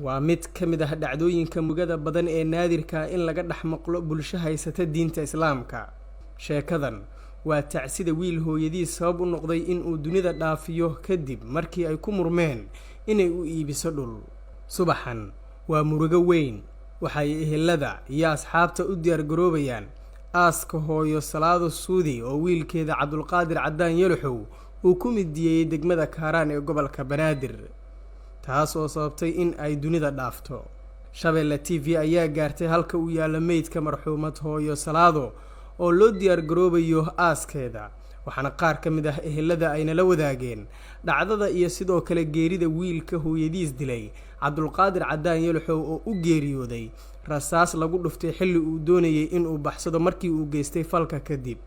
Waa mid ka mid ah dhacdooyinka mugada badan ee naadirka in laga dhex maqlo bulsho haysata diinta Islaamka. Sheekadan waa tacsida wiil hooyadiis sabab u noqday in uu dunida dhaafiyo kadib markii ay ku murmeen inay u iibiso dhul. Subaxan waa murugo weyn. Waxay ehelada iyo asxaabta u diyaargaroobayaan aaska hooyo Salaado Suudi oo wiilkeeda Cabdulqaadir Caddaan Yalaxow uu ku midiyeeyey degmada Kaaraan ee gobolka Banaadir, taas oo sababtay in ay dunida dhaafto. Shabeelle TV ayaa gaartay halka uu yaallo meydka marxuumad hooyo Salaado oo loo diyaargaroobayo aaskeeda, waxaana qaar ka mid ah ehelada ay nala wadaageen dhacdada iyo sidoo kale geerida wiilka hooyadiis dilay, Cabdulqaadir Caddaan Yalaxow, oo u geeriyooday rasaas lagu dhuftay xilli uu doonayay inuu baxsado markii uu geystay falka kadib.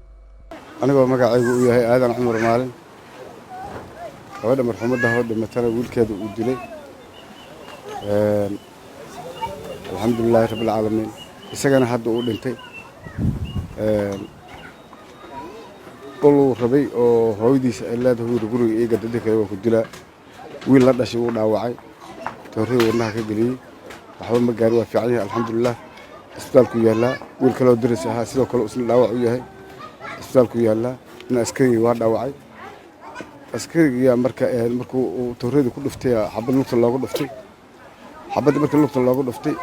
Anigoo magacaygu uu yahay Aadan Cumar Maalin, gabadha marxuumadda hoo dhimatana wiilkeeda uu dilay, alxamdulilaahi rabbilcaalamiin, isagana hadda uu dhintay. Dhul uu rabay oo hooyadiisa ay leedahay wiil guriga iiga dadi kale waa ku dilaa. Wiil la dhashay wuu dhaawacay, toorradii wadnaha ka geliyey, waxba ma gaarin, waa fiican yahay, alxamdulilah, isbitaalku yaallaa. Wiil kaloo daris ahaa sidoo kale isna dhaawac u yahay, isbitaalku yaallaa. Nin askarigii waa dhaawacay. Askarigiyaa marka markuu uu toorradii ku dhuftay xabad lugta looga dhuftay. Xabaddii markii lugta looga dhuftay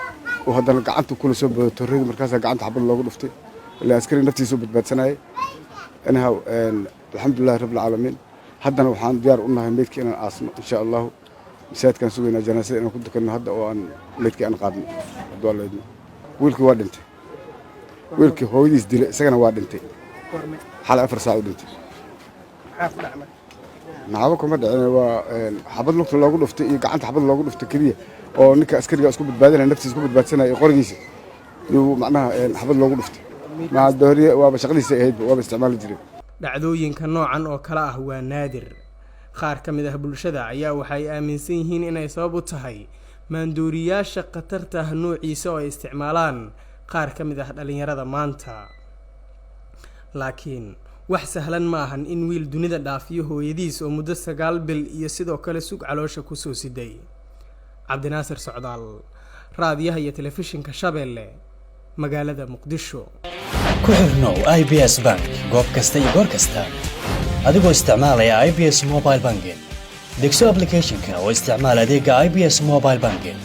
uu haddana gacanta kula soo booday toorradii, markaasaa gacanta xabad looga dhuftay, ilaa askariga naftiisa u badbaadsanayay. Anyhow, alxamdulilahi rabbilcaalamiin, haddana waxaan diyaar u nahay meydkii inaan aasno, insha Allahu. Masaajidkaan sugaynaa janaasada inaan ku tukanno hadda oo aan meydkii aan qaadno, hadduu Alla idmo. Wiilkii waa dhintay, wiilkii hooyadiis dilay isagana waa dhintay, xalay 4 saac u dhintay. Maxaba kuma dhicin, waa xabad lugta loogu dhuftay iyo gacanta xabad loogu dhuftay keliya oo ninka askariga isku badbaadinaya, naftiisa isku badbaadsanaya iyo qorigiisa yuu macnaha xabad loogu dhuftay. Madooriye waaba shaqadiisa ahaydba, waaba isticmaali jiray. Dhacdooyinka noocan oo kale ah waa naadir. Qaar ka mid ah bulshada ayaa waxay aaminsan yihiin inay sabab u tahay maandooriyaasha khatarta ah noociisa oo ay isticmaalaan qaar ka mid ah dhallinyarada maanta. Laakiin wax sahlan ma ahan in wiil dunida dhaafiyo hooyadiis oo muddo 9 bil iyo sidoo kale sug caloosha kusoo siday. Cabdinaasir Socdaal, Raadiyaha iyo Telefishinka Shabeelle, magaalada Muqdisho. Ku xirnow IBS Bank goob kasta iyo goor kasta adigoo isticmaalaya IBS Mobile Banking. Degso applicationka oo isticmaal adeega IBS Mobile Banking.